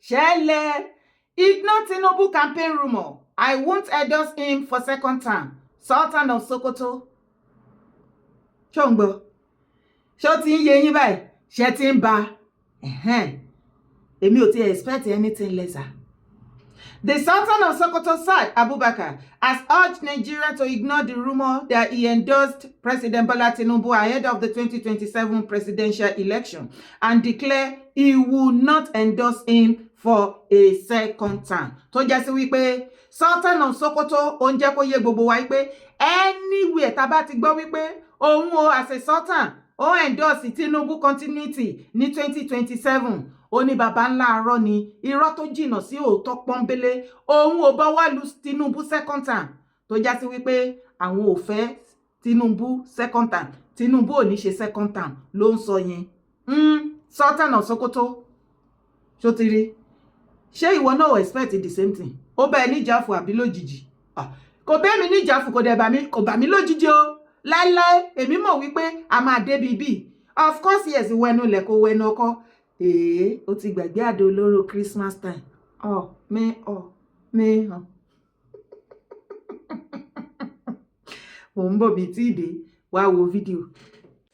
Ṣẹlẹ̀. Ignore Tinubu campaign rumour. I won't endorse him for second term. Sultan of Sokoto. Ṣó ń gbọ́? Ṣó ti ń yé yín báyìí? Ṣe ti ń ba? Èmi ò ti expect anything lesser. The Sultan of Sokoto, Saad Abubakar, has urged Nigeria to ignore the rumor that he endorsed President Bola Tinubu ahead of the 2027 presidential election and declare he will not endorse him for a second term. Tó jẹ́ sí wípé Sultan of Sokoto ó ń jẹ́ kó yé gbogbo wa wípé anywhere tá a bá ti gbọ́ wípé òun o, as a sultan, ó endorse Tinubu continuity ní 2027, ó ní baba ńlá arọ́ ni, irọ́ tó jìnnà sí òótọ́ pọ́nbélé. Òun ò bọ́wọ́ lu Tinubu second term. Tó já sí wípé àwọn ò fẹ́ Tinubu second term, Tinubu ò ní ṣe second term ló ń sọ yẹn. Sultan of Sokoto, ṣó ti rí? Ṣé ìwọ náà ò expect the same thing? Ó bá ẹ níjàfù àbí lójijì? Kò bẹ́ẹ̀ mi níjàfù, kò dẹ̀ bà mí, kò bà mí lójijì o láíláí. Èmi mọ̀ wípé a máa débi bíi, of course yes. Wẹnu lẹ̀ kó wẹnu ọkọ. Èé, ó ti gbàgbé àdó olóró Christmas time. Ọ mi ọ mi hàn. Mò ń bọ̀ bí tí ì dé, wá wo fídíò.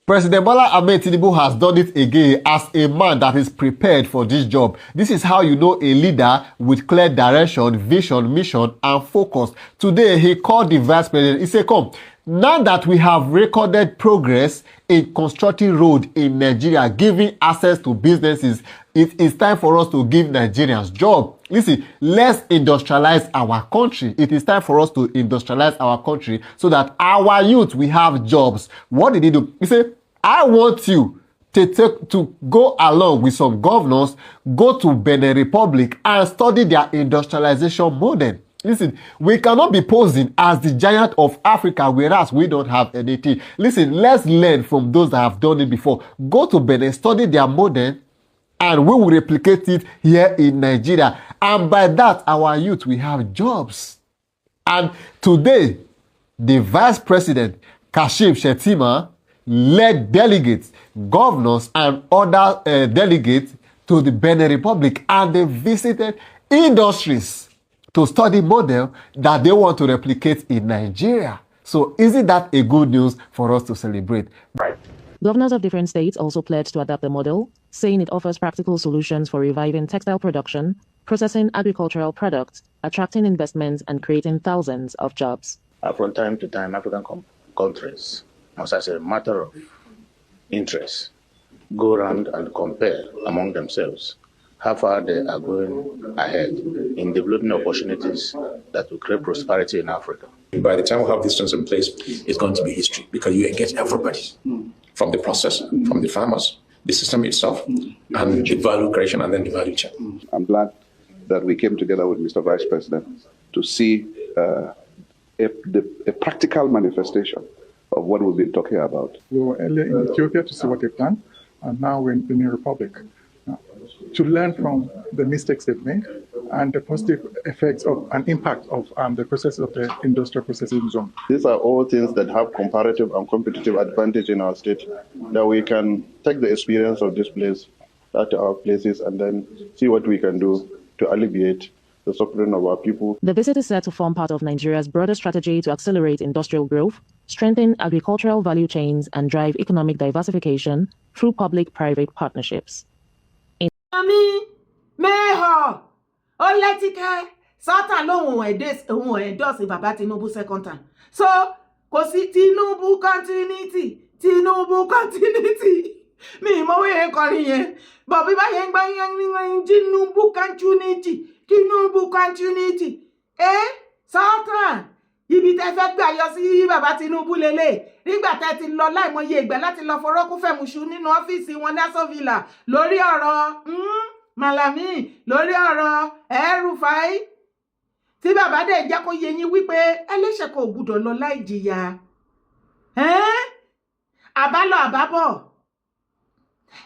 President Bola Ahmed Tinubu has done it again as a man that is prepared for this job. This is how you know a leader with clear direction, vision, mission, and focus. Today, he called the vice president. He said, "Come, now that we have recorded progress in constructing road in Nigeria, giving access to businesses, it is time for us to give Nigerians job. Listen, let's industrialize our country. It is time for us to industrialize our country so that our youth will have jobs." What did he do? He said, "I want you to go along with some governors, go to Benin Republic and study their industrialization model. Listen, we cannot be posing as the giant of Africa whereas we don't have anything. Listen, let's learn from those that have done it before. Go to Benin, study their model, and we will replicate it here in Nigeria. And by that, our youth will have jobs." And today, the Vice President, Kashim Shettima, led delegates, governors, and other delegates to the Benin Republic, and they visited industries to study model that they want to replicate in Nigeria. So isn't that a good news for us to celebrate? Right. Governors of different states also pledged to adopt the model, saying it offers practical solutions for reviving textile production, processing agricultural products, attracting investments, and creating thousands of jobs. From time to time, African countries must, as a matter of interest, go around and compare among themselves how far they are going ahead in developing opportunities that will create prosperity in Africa. By the time we have these things in place, it's going to be history because you engage everybody from the process, from the farmers, the system itself, and the value creation, and then the value chain. I'm glad that we came together with Mr. Vice President to see a practical manifestation of what we've been talking about. We were earlier in Ethiopia to see what they've done, and now we're in Benin Republic to learn from the mistakes they've made and the positive effects of and impact of the process of the industrial processing zone. These are all things that have comparative and competitive advantage in our state that we can take the experience of this place at our places and then see what we can do to alleviate the suffering of our people. The visit is set to form part of Nigeria's broader strategy to accelerate industrial growth, strengthen agricultural value chains, and drive economic diversification through public-private partnerships. Mi mẹ́họ̀ ó lẹ́tíkẹ́. Sultan lòun ò endorse bàbá Tinubu second term, so kò sí Tinubu continuity, Tinubu continuity. Mi ìmọ̀ wíyẹn kọrin yẹn bọ̀ bí báyẹn ń gbọ́ yẹn, Tinubu continuity, Tinubu continuity. Ẹ Sultan, ibi tẹ́ fẹ́ gbà yọ sí bàbá Tinubu lélẹ̀ nígbà tẹ́ ti lọ láìmọye ìgbà láti lọ fọwọ́kú fẹ̀mùṣù nínú ọ́fíìsì wọn ní Aso Villa lórí ọ̀rọ̀ Malami, lórí ọ̀rọ̀ El-Rufai, tí bàbá dẹ̀ jẹ́ kó yé yín wípé ẹlẹ́ṣẹ̀ kò gbúdọ̀ lọ láì jìyà. Àbálọ àbábọ̀,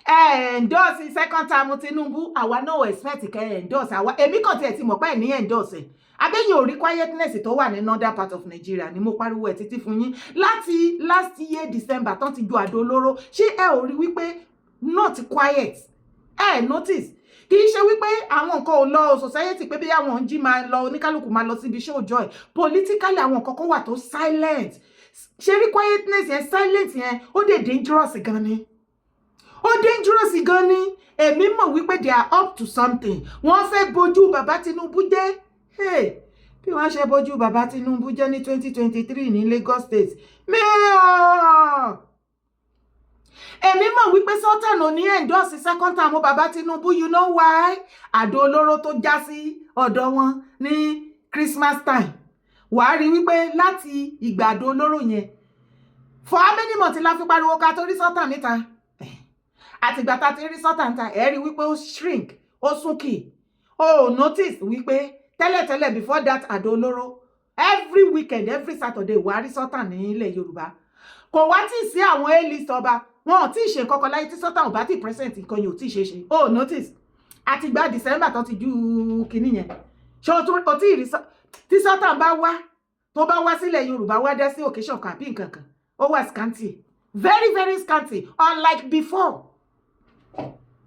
ẹ endorse second term Tinubu. Àwa náà expect kẹ́ ẹ endorse àwa. Èmi kàn tiẹ̀ ti mọ̀ pé ẹ̀ ní endorse ẹ̀. Abẹ́yìn ò rí quietness tó wà ní northern part of Nigeria ni mo pariwo ẹ̀ títí fún yín láti last year December tán ti ju àdó olóró. Ṣé ẹ ò rí wípé not quiet? Ẹ notice Kì í ṣe wípé àwọn nǹkan ò lọ society, pé bí àwọn ń jí máa lọ, oníkálukú máa lọ síbi iṣẹ́ òòjọ́ ẹ̀. Politically, àwọn nǹkan kan wà tó silent. Ṣe rí quietness yẹn, silent yẹn, ó dé dangerous gan ni, ó dangerous gan ni. Èmi mọ̀ wípé they are up to something. Wọ́n fẹ́ bójú bàbá Tinubu jẹ́. Hey, bí wọ́n ṣe bójú bàbá Tinubu jẹ́ ní 2023 ní Lagos State mẹ́ọ̀. Èmi mọ̀ wípé Sultan ò ní endorse second term bàbá Tinubu. You know why? Àdó olóró tó já sí ọ̀dọ̀ wọn ní Christmas time, wàá rí wípé láti ìgbà àdó olóró yẹn, for how many months la fi pariwo ká tó rí Sultan níta? Àtìgbà tá a ti rí Sultan níta, ẹ̀ rí wípé ó shrink, ó súnkì. Ó notice wípé tẹ́lẹ̀tẹ́lẹ̀, before that àdó olóró, every weekend, every Saturday, wàá rí Sultan ní ilẹ̀ Yorùbá. Kò wá tí ì sí àwọn A-list ọba, wọn ò tí ì ṣe nǹkan kan láyé tí Sultan ò bá tí present. Nǹkan yìí ò tí ì ṣe ṣe. Ó notice àtìgbà December tó ti ju kinní yẹn, ṣé o tí ì rí tí Sultan bá wá, tó bá wá sílẹ̀ Yorùbá, wá dá sí occasion kan àbí nǹkan kan, ó wà scanty, very very scanty, unlike before.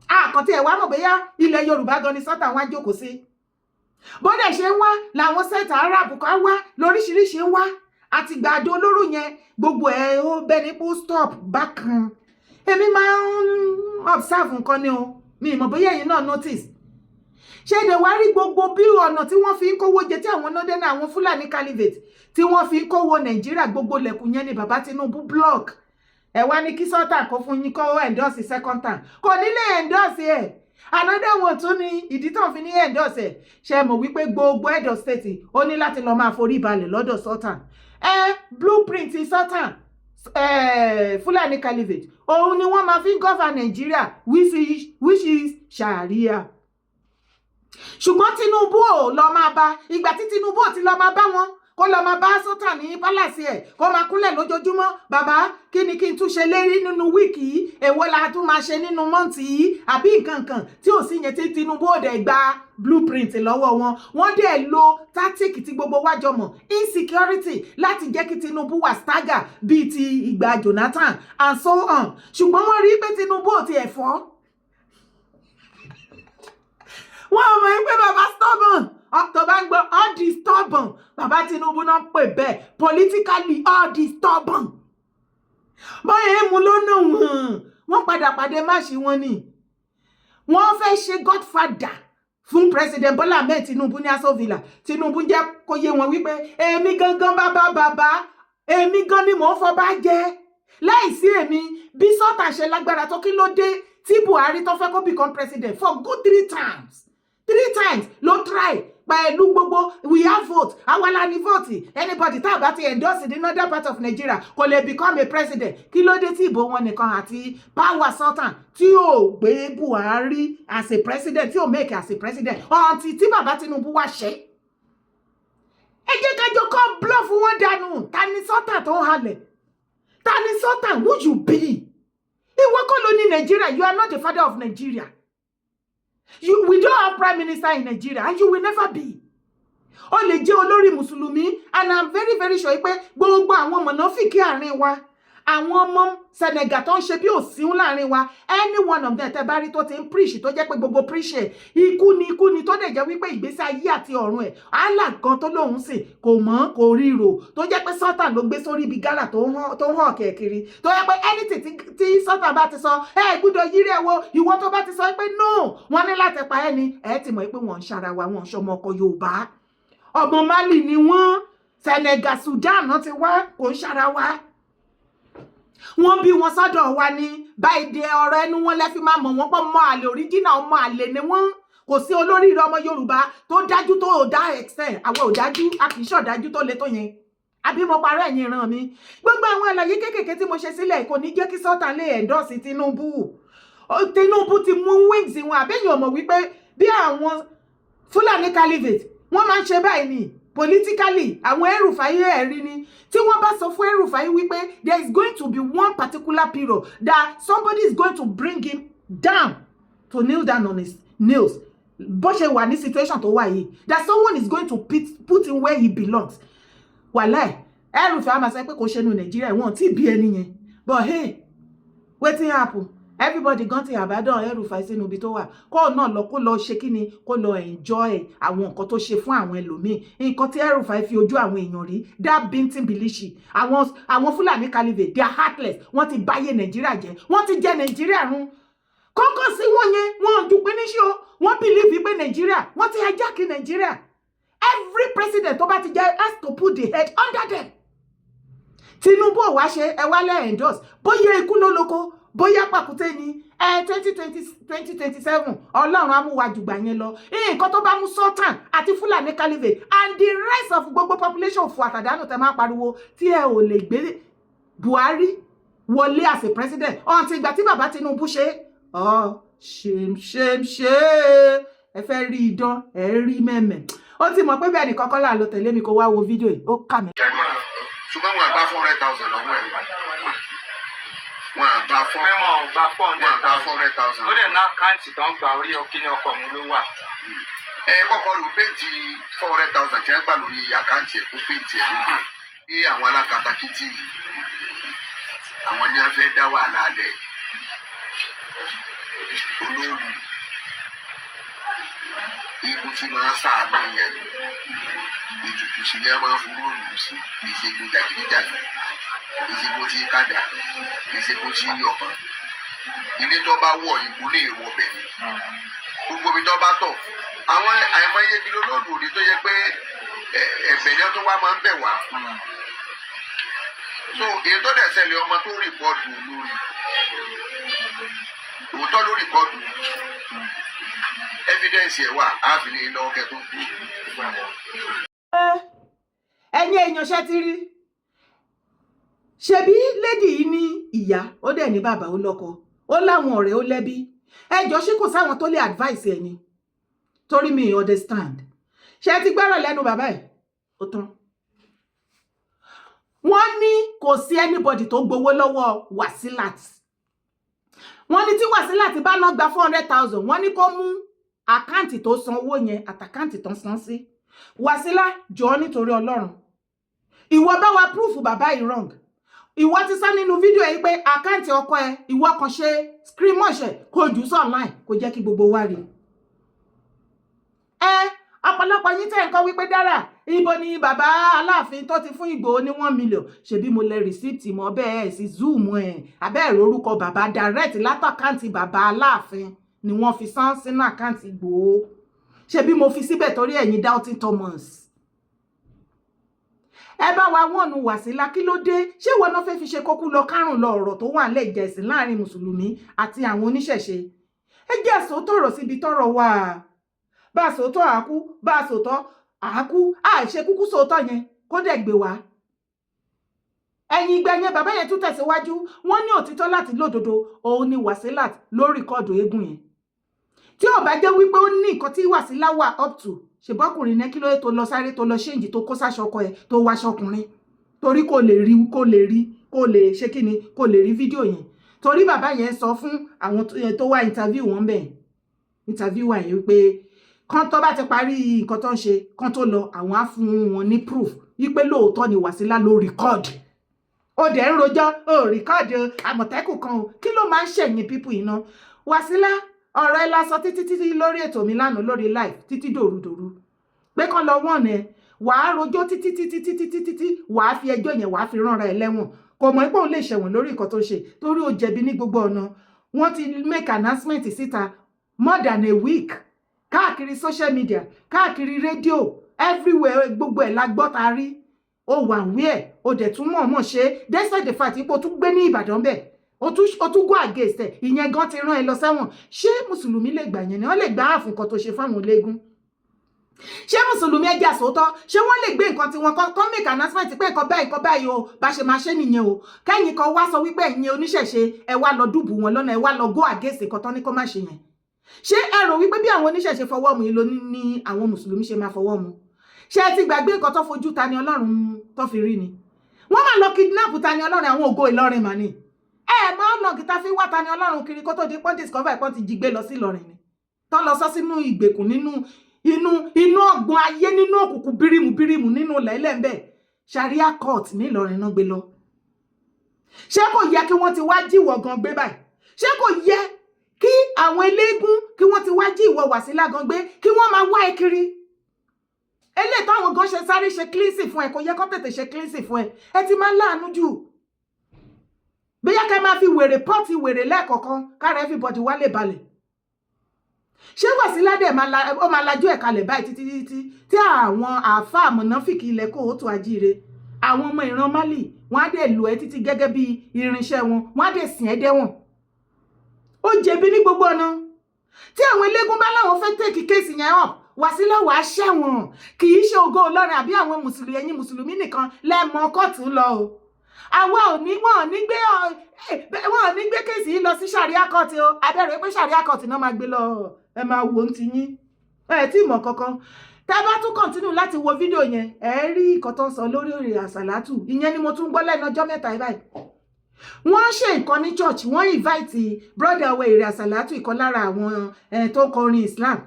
Àkàntì ẹ̀ wá mọ̀ bóyá ilẹ̀ Yorùbá gan ni Sultan wá jókòó sí. Bódẹ̀ ṣe ń wá làwọn set Arab kan wá lóríṣiríṣi ń wá. Àtìgbà àdó olóró yẹn, gbogbo ẹ̀ ó bẹ́ni pé ó stop bákan. Èmi máa ń observe nǹkan ni o, mi ìmọ̀ bóyá ẹ̀yin náà notice. Ṣé èdè wá rí gbogbo bí ọ̀nà tí wọ́n fi ń kówó jẹ, tí àwọn northern, àwọn Fúlàní caliphate, tí wọ́n fi ń kówó Nàìjíríà, gbogbo lẹ̀kùn yẹn ni bàbá Tinubu block. Ẹ wá ní kí Sultan kó fún yín, kó endorse second term. Kò ní lè endorse ẹ̀. Another one tún ní ìdí tó ń fi ní endorse ẹ̀. Ṣe mọ̀ wípé gbogbo head of state ó ní láti lọ máa forí balẹ̀ lọ́dọ̀ Sultan? Ẹ blueprint Sultan, Fúlàní caliphate, òun ni wọ́n máa fi ń govern Nàìjíríà, which is Sharia. Ṣùgbọ́n Tinubu ò lọ máa bá. Ìgbà tí Tinubu ò ti lọ máa bá wọn, kó lọ máa bá Sultan ní palace ẹ̀, kó máa kúnlẹ̀ lójoojúmọ́, "Bàbá, kí ni kí n tún ṣe lérí nínú week yìí? Èwo la tún máa ṣe nínú month yìí?" àbí nǹkan kan tí ò sí yẹn, tí Tinubu ò dẹ̀ gba blueprint lọ́wọ́ wọn, wọ́n dẹ̀ lo tactic tí gbogbo wa jọ mọ̀, insecurity, láti jẹ́ kí Tinubu wà stagger bíi ti ìgbà Jonathan and so on. Ṣùgbọ́n wọ́n rí pé Tinubu ò tiẹ̀ fọ́. Wọ́n mọ̀ pé bàbá stubborn. Tó bá ń gbọ́ all the stubborn, bàbá Tinubu náà ń pè bẹ́ẹ̀. Politically, all the stubborn, bóyá èémú ló nà wọ́n, wọ́n padà pàdé máṣí wọn ni. Wọ́n fẹ́ ṣe godfather fún President Bola Ahmed Tinubu ní Aso Villa. Tinubu jẹ́ kó yé wọn wípé èmi gangan bàbá bàbá, èmi gan ni mò ń fọba jẹ. Láìsí èmi, bí Sultan ṣe lágbára tó, kí ló dé tí Buhari tó fẹ́ kó become president for good three times? Three times ló try pẹ̀lú gbogbo "we have vote", àwa la ní vote, anybody tá a bá ti endorse in another part of Nigeria kò lè become a president. Kí ló dé tí ìbò wọn nìkan àti power Sultan tí ò gbé Buhari as a president, tí ò make as a president until tí bàbá Tinubu wá ṣe? Ẹ jẹ́ ká jọ kọ́ bluff wọn dànù. Ta ni Sultan tó ń halẹ̀? Ta ni Sultan? Who you be? Ìwọ kọ́ ló ní Nigeria. You are not the father of Nigeria. You we don't have prime minister in Nigeria and you will never be. Ó lè jẹ́ olórí mùsùlùmí, and I'm very very sure pé gbogbo àwọn mọ̀nàfíkì àárín wa, àwọn ọmọ Senegal tó ń ṣe bí òsín láàrin wa, any one of them tẹ́ bá rí tó ti ń preach, tó jẹ́ pé gbogbo preach ẹ̀ ikú ni, ikú ni, tó dẹ̀ jẹ́ wípé ìgbésí ayé àti ọ̀run ẹ̀, Allah gan tó lóun sìn kò mọ̀, kò ríro, tó jẹ́ pé Sultan ló gbé sórí ibi gálà tó ń hàn kẹ̀kiri, tó jẹ́ pé anything tí Sultan bá ti sọ, ẹ gbúdọ̀ yírí ẹ wo. Ìwọ tó bá ti sọ pé no, wọ́n ní láti pa ẹni ẹ ti mọ̀ pé wọ́n ń ṣara wa, wọ́n ń ṣọmọ ọkọ Yorùbá. Ọmọ Mali ni wọ́n, Senegal, Sudan náà ti wá, kò ń ṣara wa. Wọ́n bí wọn sọ́dọ̀ wa ní báyìí. Ọ̀rọ̀ ẹnu wọn lẹ́fí máa mọ̀ wọ́n pọ̀ mọ́ àlè, original ọmọ àlè ni wọ́n. Kò sí olóríire ọmọ Yorùbá tó dájú tó ò dá extent. Àwọn ò dájú, a kì í ṣọ̀dájú tó le tó yẹn. Àbí mo parọ́, ẹ̀yin ìran mi? Gbogbo àwọn àlàyé kéékèèké tí mo ṣe sílẹ̀ kò ní jẹ́ kí Sultan lè endorse Tinubu. Tinubu ti mú wings wọn. Àbẹ́yìn ọmọ wípé bí àwọn Fúlàní caliphate, wọ́n máa ń ṣe báyìí ni politically. Àwọn El-Rufai, ẹ̀rí ni tí wọ́n bá sọ fún El-Rufai wípé there is going to be one particular period that somebody is going to bring him down to kneel down on his nails, bó ṣe wà ní situation tó wà yìí, that someone is going to put him where he belongs, wàláì, El-Rufai á máa sọ pé kò ṣe nu Nàìjíríà, wọn tí bí ẹni yẹn. But hey, wetin happen? Everybody gan ti àbádàn El-Rufai sínú ibi tó wà, kó náà lọ, kó lọ ṣe kí ni, kó lọ enjoy àwọn nǹkan tó ṣe fún àwọn ẹlòmíì, nǹkan tí El-Rufai fi ojú àwọn èèyàn rí. That bintin bilishi, àwọn Fúlàní caliphate, they are heartless. Wọ́n ti báyé Nàìjíríà jẹ́, wọ́n ti jẹ Nàìjíríà run. Kọ́kọ́ sí wọn yẹn, wọn ò dùn pé níṣẹ́ o. Wọ́n believe pé Nàìjíríà, wọ́n ti hijack Nàìjíríà. Every president tó bá ti jẹ́ has to put the head under them. Tinubu ò wá ṣe, ẹ wá lẹ́ endorse. Bóyá ikú ló lóko, bóyá pàkúté ni ẹ. 2020, 2027, Ọlọ́run á mú wa jùgbà yẹn lọ. Nǹkan tó bá mú Sultan àti Fúlàní caliphate and the rest of gbogbo population fún àtàdánù tẹ máa pariwo tí ẹ ò lè gbé Buhari wọlé as a president ọ̀ǹtí ìgbà tí bàbá Tinubu ṣe ọ. Shame, shame, shame! Ẹ fẹ́ rí idán, ẹ rí mẹ́mẹ́. Ó ti mọ̀ pé bẹ́ẹ̀ ni kọ́kọ́ là ló tẹ̀lé mi kó wá wo fídíò yìí, ó kà mí. Ṣùgbọ́n wọn àgbà 400,000 lọ́wọ́ ẹ̀, wọn àgbà four Mímọ̀ gba four wọn hundred àgbà thousand. 400,000. Ó dẹ̀ ná account tó ń gba orí ọkíní ọkọ̀ mi ló wà. Ẹ kọ́kọ́ lu paint 400,000 tí wọ́n gbà lórí account ẹ̀, kó paint ẹ̀ lójú bí àwọn alákatakítí yìí, àwọn ní wọ́n fẹ́ dá wàhálà lẹ̀. Olóòlù igun tí máa ń sàánú yẹn, ètùtù sí ni a máa ń fún olóòlù sí. Kì í ṣe igun jàgídíjàgan, kì í ṣe igun tí kàdà, kì í ṣe igun tí yọ̀kan. Ilé tó bá wọ̀, igun lè wọ̀ bẹ̀ ni. Gbogbo ibi tó bá tọ̀, àwọn àìmọye ibi lolóòlù òde tó yẹ pé ẹ̀bẹ̀ ni wọ́n tó wá máa ń bẹ̀ wá. So èyí tó dẹ̀ ṣẹlẹ̀, ọmọ tó report lórí òótọ́ ló record, evidence ẹ̀ wà, á fi lè lọ́wọ́ kẹ́ tó kú. Ẹ̀yin èèyàn, ṣe ti rí? Ṣebí lady yìí ní ìyá, ó dẹ̀ ní bàbá, ó lọ́kọ, ó láwọn ọ̀rẹ́, ó lẹ́bí. Ẹjọ́, ṣé kò sáwọn tó lè advice ẹ ni? Torí mi understand. Ṣé ti gbọ́rọ̀ lẹ́nu bàbá ẹ̀? Ó tán. Wọ́n ní kò sí anybody tó gbowó lọ́wọ́ Wasilat. Wọ́n ní tí Wasilat bá ná gba 400,000, wọ́n ní kó mú account tó san owó yẹn àti account tó san sí. Wasila, jọ̀ọ́, nítorí Ọlọ́run, ìwọ bá wa proof bàbá yìí wrong. Ìwọ ti sọ nínú fídíò yìí pé account ọkọ ẹ, ìwọ kan ṣe screenshot ẹ, kó jù sí online, kó jẹ́ kí gbogbo wa rí ẹ. Ọ̀pọ̀lọpọ̀ yín tẹ́ ń kọ́ wípé dára, ibo ni bàbá Aláàfin tó ti fún Ìgbòho ní 1 million? Ṣebí mo lẹ receipt mọ́ bẹ́ẹ̀ sí Zoom ẹ̀ abẹ́ ẹ̀rọ orúkọ bàbá direct láti account bàbá Aláàfin ni wọ́n fi san sínú account Ìgbòho. Ṣebí mo fi síbẹ̀ torí ẹ̀yin doubting Thomas. Ẹ bá wa wọ́n nu Wàsílà. Kí ló dé? Ṣé ìwọ náà fẹ́ fi ṣe kókú lọ kárùn lọ? Ọ̀rọ̀ tó wà nílẹ̀, ìjẹ̀sìn láàrin mùsùlùmí àti àwọn oníṣẹ̀ṣe, ẹ jẹ́ àsòótọ́ ọ̀rọ̀ síbi tọ́rọ̀ wà. Bá a sòótọ́ àákú, bá a sòótọ́ àákú, àìṣe kúkú sòótọ́ yẹn kó dẹ̀ gbé wá. Ẹ̀yìn ìgbà yẹn, bàbá yẹn tún tẹ̀síwájú. Wọ́n ní òtítọ́ láti lódodo òun ni Wasilat ló record eégún yẹn. Tí ò bá jẹ́ wípé ó ní nǹkan tí Wàsílà wà up to, ṣèbọ́kùnrin náà, kí ló dé tó lọ sáré, tó lọ change, tó kó sáṣọ ọkọ ẹ̀, tó wáṣọ ọkùnrin? Torí kò lè rí, kò lè rí, kò lè ṣe kí ni, kò lè rí fídíò yẹn. Torí bàbá yẹn sọ fún àwọn tó wá interview wọn bẹ́ẹ̀, interview wà yẹn, wípé kán tó bá ti parí nǹkan tó ń ṣe, kán tó lọ, àwọn á fún wọn ní proof wípé lóòótọ́ ni Wàsílà ló record. Ó dẹ̀ ń rojọ́, ó record Àmọ̀tẹ́kùn kan o. Kí ló máa ń ṣẹ̀yìn people iná? Wàsílà, ọ̀rọ̀ ẹ la sọ títí títí lórí ètò mi lánàá lórí live, títí dòrúdòrú, pé kán lọ wọ́n ẹ. Wàá rojọ́ títí títí títí títí tí wàá fi ẹjọ́ yẹn, wàá fi ránra ẹ lẹ́wọ̀n. Kò mọ̀ pé òun lè ṣẹ̀wọ̀n lórí nǹkan tó ṣe, torí ó jẹ̀bi ní gbogbo ọ̀nà. Wọ́n ti make announcement síta more than a week, káàkiri social media, káàkiri rédíò, everywhere, gbogbo ẹ̀ la gbọ́ ta rí. Ó wà wíẹ̀, ó dẹ̀ tún mọ̀ọ́mọ̀ ṣe, despite the fact ipò tún gbé ní Ìbàdàn bẹ́ẹ̀, ó tún go against ẹ̀. Ìyẹn gan ti rán ẹ lọ sẹ́wọ̀n. Ṣé mùsùlùmí lè gbà yẹn ni? Wọ́n lè gbà á fún nǹkan tó ṣe fáwọn ológun? Ṣé mùsùlùmí, ẹjẹ àsòótọ́, ṣé wọ́n lè gbé nǹkan tí wọ́n kọ́ make announcement pé nǹkan báyìí, nǹkan báyìí o, bá ṣe máa ṣe nìyẹn o, kẹ́yìn kan wá sọ wípé ẹ̀yin oníṣẹ̀ṣe, ẹ wá lọ dùbù wọn lọ́nà, ẹ wá lọ go against nǹkan tán ní kó má ṣe yẹn? Ṣé ẹ rò wípé bí àwọn oníṣẹ̀ṣe fọwọ́ mu yìí ló ní àwọn mùsùlùmí ṣe máa fọwọ́ mu? Ṣé ẹ ti gbàgbé nǹkan tó fojú Ta ni Ọlọ́run tó fi rí ni? Wọ́n máa lọ kidnap Ta ni Ọlọ́run, àwọn ògo Ìlọrin mà ní. Ẹ máa ń lọ kìtà fi wá Ta ni Ọlọ́run kiri kó tó di pọ́n discover pọ́n ti jí gbé lọ sí Ìlọrin ni, tó lọ sọ sínú ìgbèkùn, nínú inú ọgbọ́n ayé, nínú òkùnkùn bírímù bírímù, nínú lẹ́lẹ̀ ń bẹ̀. Sharia court ní Ìlọrin náà gbé lọ. Ṣé kò yẹ kí wọ́n ti wá jíwọ̀ gan gbé báyìí? Ṣé kò yẹ kí àwọn eléégún kí wọ́n ti wá jí ìwọ Wàsílà gan gbé, kí wọ́n máa wá ẹ kiri? Eléyìí táwọn gan ṣe sáré ṣe cleansing fún ẹ, kò yẹ kó tètè ṣe cleansing fún ẹ. Ẹ ti máa ń láàánú jù. Bóyá kẹ́ máa fi wèrè pọ́ọ̀tì wèrè lẹ́ẹ̀kọ̀ọ̀kan kára everybody wá lè balẹ̀. Ṣé Wàsílà dẹ̀ ó máa lajú ẹ̀ kalẹ̀ báyìí títí títí tí àwọn àáfàá mọ̀nàfìkì ilẹ̀ kóòtù ajíire, àwọn ọmọ ìran Mali, wọ́n á dẹ̀ lò ẹ́ títí gẹ́gẹ́ bí irinṣẹ́ wọn, wọ́n á dẹ̀ sìn ẹ́ dẹ́wọ̀n? Ó jẹ̀bi ní gbogbo ọ̀nà. Tí àwọn eléégún bá láwọn fẹ́ take case yẹn up, Wàsílà, wàá ṣẹ̀wọ̀n. Kì í ṣe ògo Ọlọ́run àbí àwọn mùsùlùmí, ẹ̀yin mùsùlùmí nìkan lẹ́ẹ̀mọ kóòtù lọ o. Àwa ò ní wọn ò ní gbé case yìí lọ sí sharia court o. Abẹ́rẹ́ pé sharia court náà máa gbé lọ. Ẹ máa wò ó ti yín, ẹ tí mọ̀ kankan. Tẹ́ bá tún continue láti wo fídíò yẹn, ẹ rí ìkan tó ń sọ lórí òrè àsàlátù. Ìyẹn ni mo tún gbọ́ lẹ́nu ọjọ́ 3 yìí báyìí. Wọ́n ṣe nǹkan ní church, wọ́n invite brother ọwọ́ èrè àsàlátù, ìkan lára àwọn tó ń kọrin Islam.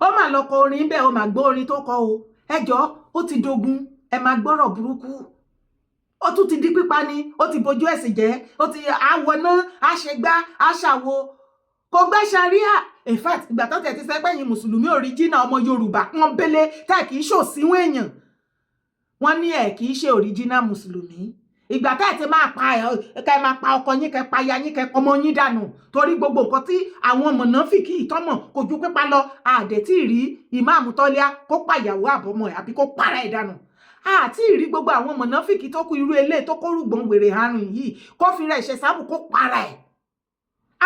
Ó mà lọ kọ orin bẹ́ẹ̀, ó mà gbọ́ orin tó kọ o. Ẹjọ́, ó ti dogun. Ẹ máa gbọ́rọ̀ burúkú. Ó tún ti di pípa ni, ó ti bojú ẹ̀sìn jẹ́, ó ti àwọná, àṣegbá, àṣàwo, kò gbẹ́ sharia. In fact, ìgbà tó tẹ̀ ti sẹ́ pẹ́yìn mùsùlùmí original, ọmọ Yorùbá pọ́nbélé tẹ́ kì í ṣòsíwọ̀n èèyàn, wọ́n ní ẹ̀ kì í ṣe original mùsùlùmí. Ìgbà tá ẹ̀ ti máa pa ẹ̀, kẹ́ máa pa ọkọ yín, kẹ́ pa aya yín, kẹ́ ọmọ yín dànù, torí gbogbo nǹkan tí àwọn mọ̀nàfìkì ìtọ́mọ̀ kò ju pípa lọ. Àdẹ̀ tí ì rí ìmáàmù tọ́líà kó pa ìyàwó àbọ̀mọ̀ ẹ̀ àbí kó para ẹ̀ dànù. Àti ìrí gbogbo àwọn mọ̀nàfìkì tó kú irú eléyìí tó kórùgbọ̀n wèrè àrùn yìí kó fi rẹ̀ ṣe sábù kó para ẹ̀.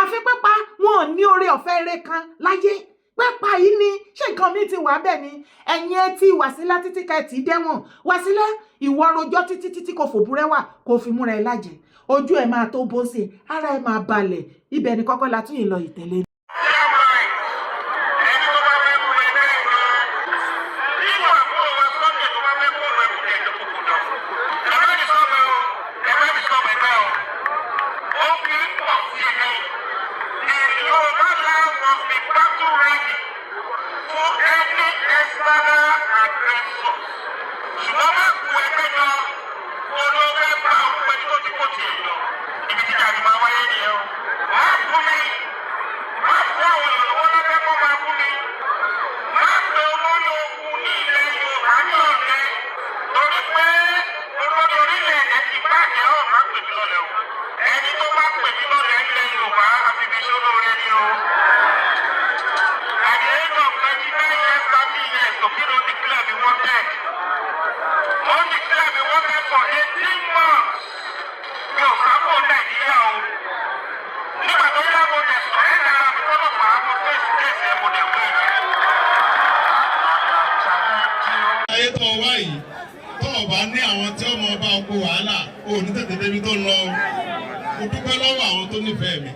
Àfi pípa. Wọn ò ní oore ọ̀fẹ́ eré kan láyé, pípa yìí ni. Ṣé nǹkan mi ti wà bẹ́ẹ̀ ni? Ẹ̀yin ẹ ti Wàsílà títí ká ẹ tí dẹ́wọ̀n. Wàsílà, ìwọ rojọ́ títí títí kò fòbúrẹ́wà kò fi múra ẹ lájẹ, ojú ẹ máa tó bó sí, ara ẹ máa balẹ̀. Ibẹ̀ ni kọ́kọ́ la tún yìí lọ ìtẹ̀lé. Ẹni tó bá fẹ́ kú ẹgbẹ́ ìlú nínú àbúrò wa Sunday, tó bá fẹ́ kó òun ẹkùn ẹjọ́ kókó lọ. Ẹ má ní sọ́ọ̀bù o, ẹ má ní sọ́ọ̀bù ẹgbẹ́ o. Ó fi ń pọ̀ sí i. The Yorùbá land must be battle ready for any external aggressor. Ṣùgbọ́n má kú ẹgbẹ́ jọ kó ló fẹ́ bá orúkọ ẹni tó ti kó tiẹ̀ jọ. Ibi tí ìjà ti máa wáyé nìyẹn o. Má kú mi, má fún àwọn èèyàn lọ́wọ́ lábẹ́ kó máa kú mi. Má pe olórí ogun ní ilẹ̀ Yorùbá ní ọ̀lẹ. Torí pé olórí orílẹ̀-èdè ti bàjẹ́ ọ̀, má pè mí lọ́lẹ̀ o. Ẹni tó bá pè mí lọ́lẹ̀ ilẹ̀ Yorùbá, àfibí sólóore ni o. At the age of 29 years, 30 years, Okido declare me wanted. Wọ́n declare me wanted for 18 months. Mi ò sá kúrò Nàìjíríà o. Nígbà tó yá, mo dẹ̀ sọ ẹ́ dára mi tọ́lọ́pàá, mo face case ẹ̀, mo dẹ̀ win. Ayé tó wá yìí, tó o bá ní àwọn tí ó mọ bá ọkọ wàhálà, o ò ní tètè débi tó ń lọ. Mo dúpẹ́ lọ́wọ́ àwọn tó nífẹ̀ẹ́ mi,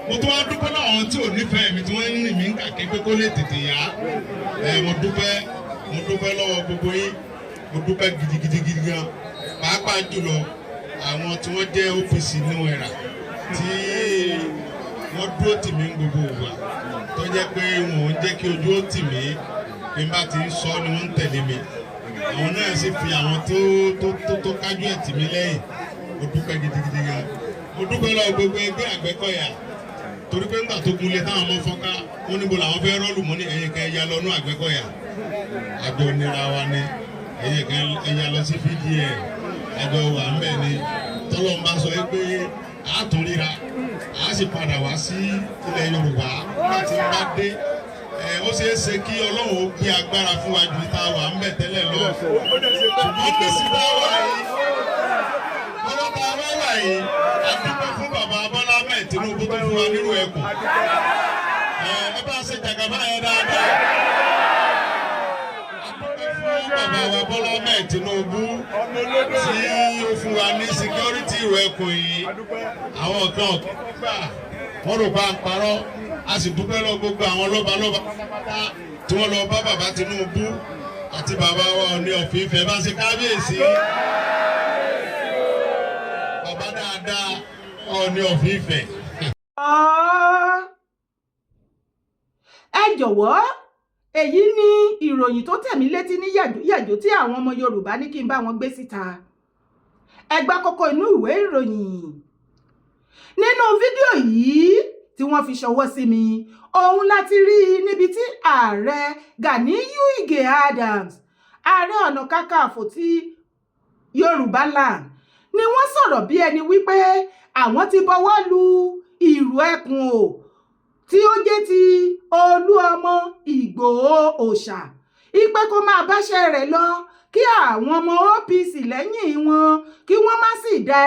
mo tún wá dúpẹ́ lọ́wọ́ àwọn tí ò nífẹ̀ẹ́ mi tí wọ́n ń rìn mí ń kàké pé kó lè tètè yá ẹ. Mo dúpẹ́, mo dúpẹ́ lọ́wọ́ gbogbo yín. Mo dúpẹ́ gidigidi gidi gan, pàápàá jùlọ àwọn tí wọ́n jẹ́ OPC New Era tí wọ́n dúró tì mí ní gbogbo ìgbà, tó jẹ́ pé wọn ò ń jẹ́ kí ojú ó tì mí. Bí n bá ti ń sọ ni wọ́n ń tẹ̀lé mi. Àwọn náà sì fi àwọn tó kájú ẹ̀ tì mí lẹ́yìn. Mo dúpẹ́ gidigidi gan. Mo dúpẹ́ lọ́wọ́ gbogbo ẹgbẹ́ Àgbẹ̀kọ̀yà, torí pé ńgbà tó gunlé táwọn ọmọ fọ́nká, wọ́n níbo làwọn fẹ́ rọ́ọ̀lù mọ́ ní ẹ̀yìn kan, ẹ̀yà lọ́nú Àgbẹ̀kọ̀yà, àjọ nira wa ni. Ẹ̀yìn kan, ẹ̀yà lọ sí VDM, àjọ wà ń bẹ̀ ni. Tọ́lọ́n bá sọ pé a tún ríra, a sì padà wá sí ilẹ̀ Yorùbá láti bá dé ẹ. Ó ṣeé ṣe kí Ọlọ́run ó gbé agbára fún wa ju tá a wà ń bẹ̀ tẹ́lẹ̀ lọ, ṣùgbọ́n kí sí tá a wà yìí, ọlọ́ta wá wà yìí, a dúpẹ́ fún bàbá Bọ́lá Ahmed Tinubu tó fún wa nírú ẹkùn. Ẹ bá ṣe jàgàbá yẹn dáadáa. A dúpẹ́ fún bàbá wa Bọ́lá Ahmed Tinubu tí ó fún wa ní security ìrù ẹkùn yìí. Àwọn kan gbà wọ́n rò bá ń parọ́. A sì dúpẹ́ lọ gbogbo àwọn lọ́balọ́ba pátápátá tí wọ́n lọ bá bàbá Tinubu àti bàbá wa Ọọ̀ni of Ifẹ̀ bá ṣe kábíyèsí. Bàbá dáadáa, Ọọ̀ni of Ifẹ̀. Ẹ jọ̀wọ́, èyí ni ìròyìn tó tẹ̀ mí létí ní yàjóyàjó tí àwọn ọmọ Yorùbá ní kí n bá wọn gbé síta. Ẹ gbọ́ kókó inú ìwé ìròyìn. Nínú fídíò yìí tí wọ́n fi ṣọwọ́ sí mi, òun láti rí i níbi tí Ààrẹ Ganiyu Ige Adams, Ààrẹ Ọ̀nà Kakanfò ti Yorùbá land, ni wọ́n sọ̀rọ̀ bí ẹni wípé àwọn ti bọwọ́ lu ìrù ẹkùn o, tí ó jẹ́ ti Olú Ọmọ Ìgbòho Òòṣà, ipe kó máa báṣẹ́ rẹ̀ lọ, kí àwọn ọmọ OPC lẹ́yìn wọn kí wọ́n má sì da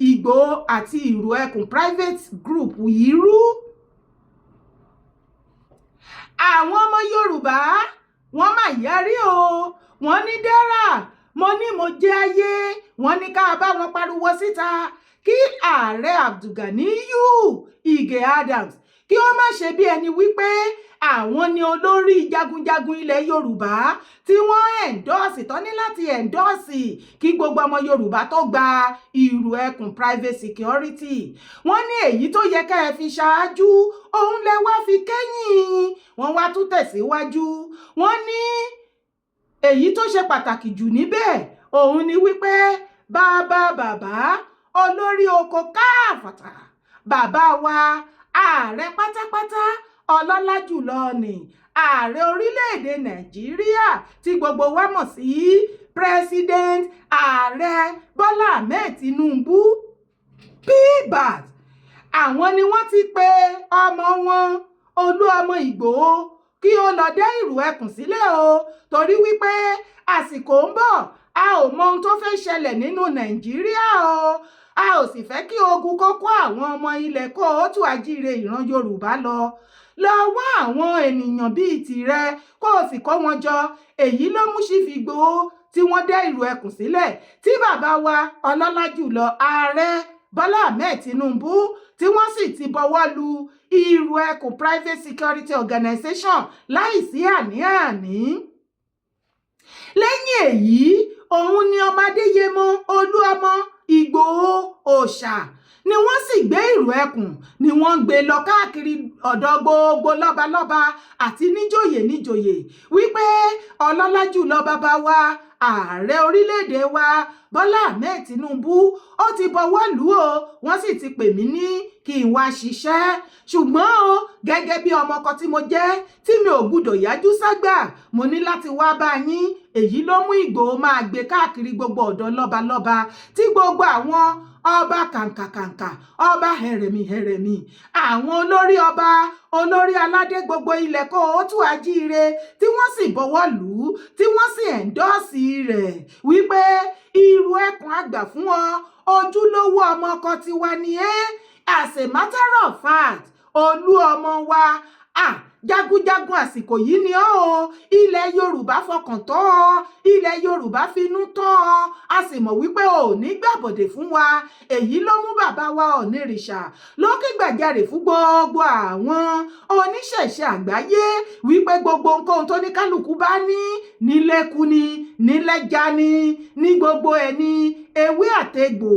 Ìgbòho àti Ìrù Ẹkùn private group yìí rú. Àwọn ọmọ Yorùbá, wọ́n mà yarí o. Wọ́n ní dára, mo ní mo jẹ́ ayé. Wọ́n ní ká bá wọn pariwo síta kí Ààrẹ Abdulganiyu Ige Adams kí ó má ṣe bí ẹni wípé àwọn ni olórí jagunjagun ilẹ̀ Yorùbá tí wọ́n endorse tán ní láti endorse kí gbogbo ọmọ Yorùbá tó gba Ìrù Ẹkùn private security. Wọ́n ní èyí tó yẹ ká ẹ fi ṣáájú, òun lẹ wá fi kẹ́yìn. Wọ́n wá tún tẹ̀síwájú, wọ́n ní èyí tó ṣe pàtàkì jù níbẹ̀ òun ni wípé bàbá bàbá olórí oko káàfàtà, bàbá wa ààrẹ pátápátá, ọlọ́lá jùlọ ni ààrẹ orílẹ̀-èdè Nàìjíríà tí gbogbo wa mọ̀ sí President Ààrẹ Bọ́lá Ahmed Tinubu, pbat, àwọn ni wọ́n ti pe ọmọ wọn Olú Ọmọ Ìgbòho kí ó lọ dá Ìrù Ẹkùn sílẹ̀ o, torí wípé àsìkò ń bọ̀, a ò mọ ohun tó fẹ́ ṣẹlẹ̀ nínú Nàìjíríà o, a ò sì fẹ́ kí ogun kó kó àwọn ọmọ ilẹ̀ káàárọ̀ oòjíire ìran Yorùbá lọ. Lọ wá àwọn ènìyàn bíi tìrẹ kó o sì kó wọn jọ. Èyí ló mú Chief Ìgbòho tí wọ́n dá Ìrù Ẹkùn sílẹ̀, tí bàbá wa ọlọ́lá jùlọ Ààrẹ Bọ́lá Ahmed Tinubu tí wọ́n sì ti bọwọ́ lu Ìrù Ẹkùn private security organization láìsí àní-àní. Lẹ́yìn èyí, òun ni ọmọ Adéyẹmọ Olú Ọmọ Ìgbòho Òòṣà ni wọ́n sì gbé Ìrù Ẹkùn, ni wọ́n ń gbé lọ káàkiri ọ̀dọ̀ gbogbo lọ́balọ́ba àti níjòyè níjòyè wípé ọlọ́lá jùlọ bàbá wa ààrẹ orílẹ̀-èdè wa Bọ́lá Ahmed Tinubu ó ti bọwọ́ lù ú o, wọ́n sì ti pè mí ní kí n wá ṣiṣẹ́. Ṣùgbọ́n o, gẹ́gẹ́ bí ọmọ ọkọ tí mo jẹ́, tí mi ò gbúdọ̀ yájú ságbà, mo ní láti wá bá yín. Èyí ló mú Ìgbòho máa gbé káàkiri gbogbo ọ̀dọ̀ lọ́balọ́ba, tí gbogbo àwọn ọba kàǹkàkàǹkà, ọba hẹrẹ̀mí hẹrẹ̀mí, àwọn olórí ọba, olórí aládé gbogbo ilẹ̀ káàárọ̀ oòjíire, tí wọ́n sì bọwọ́ lù ú, tí wọ́n sì endorse rẹ̀ wípé Ìrù Ẹkùn àgbà fún ọ, ojúlówó ọmọ ọkọ tiwa ni ẹ́. As a matter of fact, Olú Ọmọ wa, ah, jagunjagun àsìkò yìí ni ọ́ o. Ilẹ̀ Yorùbá fọkàn tọ́ ọ, ilẹ̀ Yorùbá finú tọ́ ọ, a sì mọ̀ wípé o ò ní gbàbọ̀dè fún wa. Èyí ló mú bàbá wa Ọ̀nìrìṣà ló ké gbàjarè fún gbogbo àwọn oníṣẹ̀ṣe àgbáyé wípé gbogbo nǹkan tó ní kálukú bá ní nílẹ̀kù ni, nílẹ̀já ni, ní gbogbo ẹ̀ ní ewé àtegbò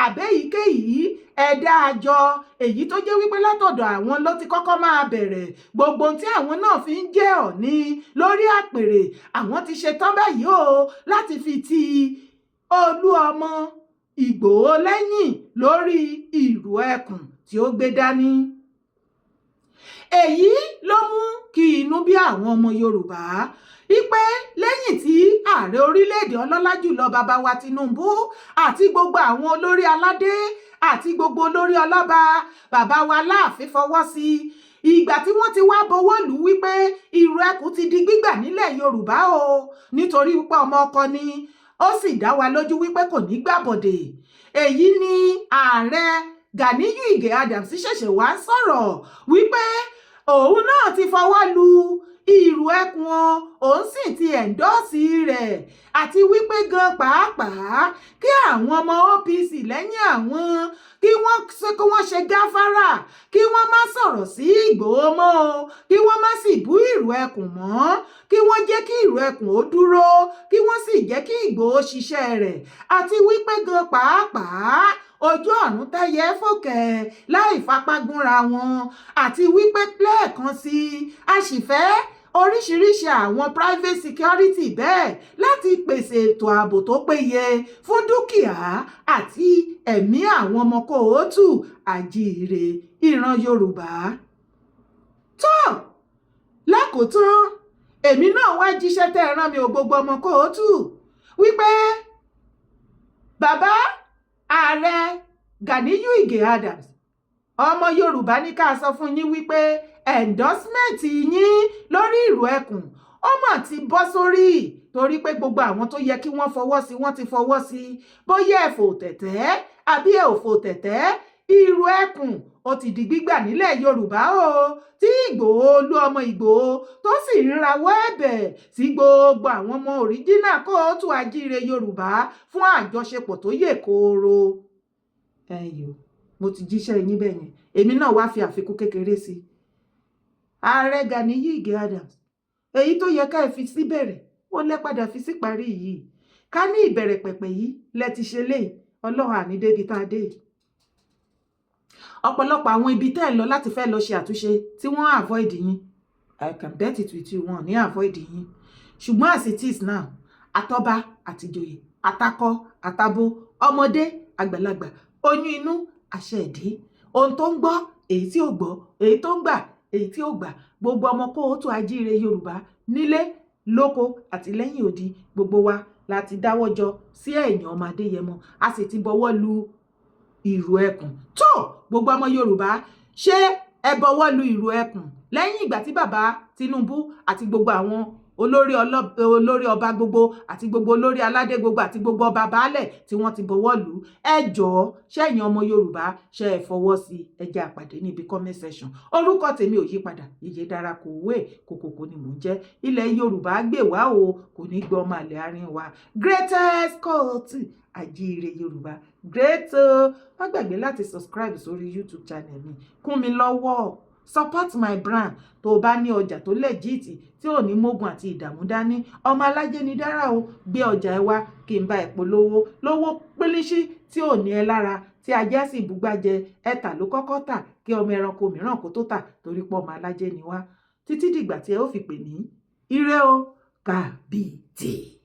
àbẹ́yìíkéyìí ẹ̀dá àjọ, èyí tó jẹ́ wípé látọ̀dọ̀ àwọn ló ti kọ́kọ́ máa bẹ̀rẹ̀, gbogbo ohun tí àwọn náà fi ń jẹ́ Ọ̀ní lórí àpèrè, àwọn ti ṣetán báyìí o láti fi ti Olú Ọmọ Ìgbòho lẹ́yìn lórí Ìrù Ẹkùn tí ó gbé dání. Èyí ló mú kí inú bí àwọn ọmọ Yorùbá wípé lẹ́yìn tí ààrẹ orílẹ̀-èdè ọlọ́lá jùlọ bàbá wa Tinubu àti gbogbo àwọn olórí aládé àti gbogbo olórí ọlọ́ba, bàbá wa Láàfin fọwọ́ sí i, ìgbà tí wọ́n ti wá bọwọ́ lù ú wípé Ìrù Ẹkùn ti di gbígbà nílẹ̀ Yorùbá o, nítorí wípé ọmọ ọkọ ni, ó sì dá wa lójú wípé kò ní gbàbọ̀dè. Èyí ni Ààrẹ Ganiyu Ige Adams ṣẹ̀ṣẹ̀ wá sọ̀rọ̀ wípé òun náà ti fọwọ́ lu Ìrù Ẹkùn o, òun sì ti endorse rẹ̀, àti wípé gan pàápàá kí àwọn ọmọ OPC lẹ́yìn àwọn kí wọ́n ṣe gáfárà, kí wọ́n má sọ̀rọ̀ sí Ìgbòho mọ́ o, kí wọ́n má sì bú Ìrù Ẹkùn mọ́, kí wọ́n jẹ́ kí Ìrù Ẹkùn ó dúró, kí wọ́n sì jẹ́ kí Ìgbòho ṣiṣẹ́ rẹ̀, àti wípé gan pàápàá ojú ọ̀run tẹ́yẹ fòkè láì fapá gúnra wọn, àti wípé lẹ́ẹ̀kan sí i, a sì fẹ́ Oríṣiríṣi àwọn private security bẹ́ẹ̀ láti pèsè ètò ààbò tó péye fún dúkìá àti ẹ̀mí àwọn ọmọ káàárọ̀ oòjíire ìran Yorùbá. Tó lákòótán, èmi náà wá jíṣẹ́ tẹ́ ẹ rán mi ò, gbogbo ọmọ káàárọ̀, wípé bàbá ààrẹ Ganiyu Ige Adams, ọmọ Yorùbá ní ká sọ fún yín wípé endorsement yín lórí ìrù ẹkùn ó mà ti bọ́ sórí, torí pé gbogbo àwọn tó yẹ kí wọ́n fọwọ́ sí, wọ́n ti fọwọ́ sí. Bóyá ẹ fò tẹ̀tẹ́ àbí ẹ ò fò tẹ̀tẹ́, ìrù ẹkùn ó ti di gbígbà nílẹ̀ Yorùbá o, tí Ìgbòho, olú ọmọ Ìgbòho, tó sì ń rawọ́ ẹ̀bẹ̀ sí gbogbo àwọn ọmọ original káàárọ̀ oòjíire Yorùbá fún àjọṣepọ̀ tó yè kooro. Ẹyọ mo ti jíṣẹ́ yín bẹ́ẹ̀ yẹn. Èmi náà wá fi àfikún kékeré sí i. Ààrẹ Ganiyu Ige Adams, èyí tó yẹ ká ẹ fi sí bẹ̀rẹ̀, ó lẹ́ padà fi sí parí yìí. Ká ní ìbẹ̀rẹ̀ pẹ̀pẹ̀ yìí lẹ ti ṣe léyìí, Ọlọ́run àní débi tá a dé yìí. Ọ̀pọ̀lọpọ̀ àwọn ibi tẹ́ ẹ̀ lọ láti fẹ́ lọ ṣe àtúnṣe tí wọ́n avoid yín, I can bet it with you, wọn ní avoid yín. Ṣùgbọ́n as it is now, àtọba àtìjòyè, àtakọ àtabo, ọmọdé àgbàlagbà, oyún inú, àṣẹ ìdí, ohun tó ń gbọ́, èyí tí ò gbọ́, èyí tó ń gbà, èyí tí ò gbà, gbogbo ọmọ káàárọ̀ oòjíire Yorùbá nílé lóko àti lẹ́yìn odi, gbogbo wa láti dáwọ́ jọ sí ẹ̀yìn ọmọ Adéyẹmọ, a sì ti bọwọ́ lu ìrù ẹkùn. Tó gbogbo ọmọ Yorùbá, ṣé ẹ bọwọ́ lu ìrù ẹkùn lẹ́yìn ìgbà tí bàbá Tinubu àti gbogbo àwọn olórí, olórí ọba gbogbo àti gbogbo olórí aládé gbogbo àti gbogbo ọba baálẹ̀ tí wọ́n ti bọwọ́ lù ú? Ẹ jọ̀ọ́, ṣẹ́yìn ọmọ Yorùbá, ṣe ẹ fọwọ́ sí? Ẹ jẹ́ á pàdé níbi comment section. Orúkọ tèmi ò yí padà, Yèyé Dára kò wé kòkòkò ni mò ń jẹ́. Ilẹ̀ Yorùbá gbè wá o, kò ní gbọ́ ọmọ àlè àárín wa. Greatest cult àjíire Yorùbá, great o. Má gbàgbé láti subscribe sórí YouTube channel mi. Kún mi lọ́wọ́, support my brand. Tó o bá ní ọjà tó legit, tí ò ní mógun àti ìdààmú dání, ọmọ alájẹ ni dára o, gbé ọjà ẹ wá kí n bá ẹ polówó lówó pílíṣí tí ò ní ẹ lára, tí ajá sì búgbàjẹ ẹ̀ta ló kọ́kọ́ tà kí ọmọ ẹranko mìíràn kó tó tà, torí pé ọmọ alájẹ ni wá. Títí dìgbà tí ẹ ó fi pè mí, ire o, kàbìtì.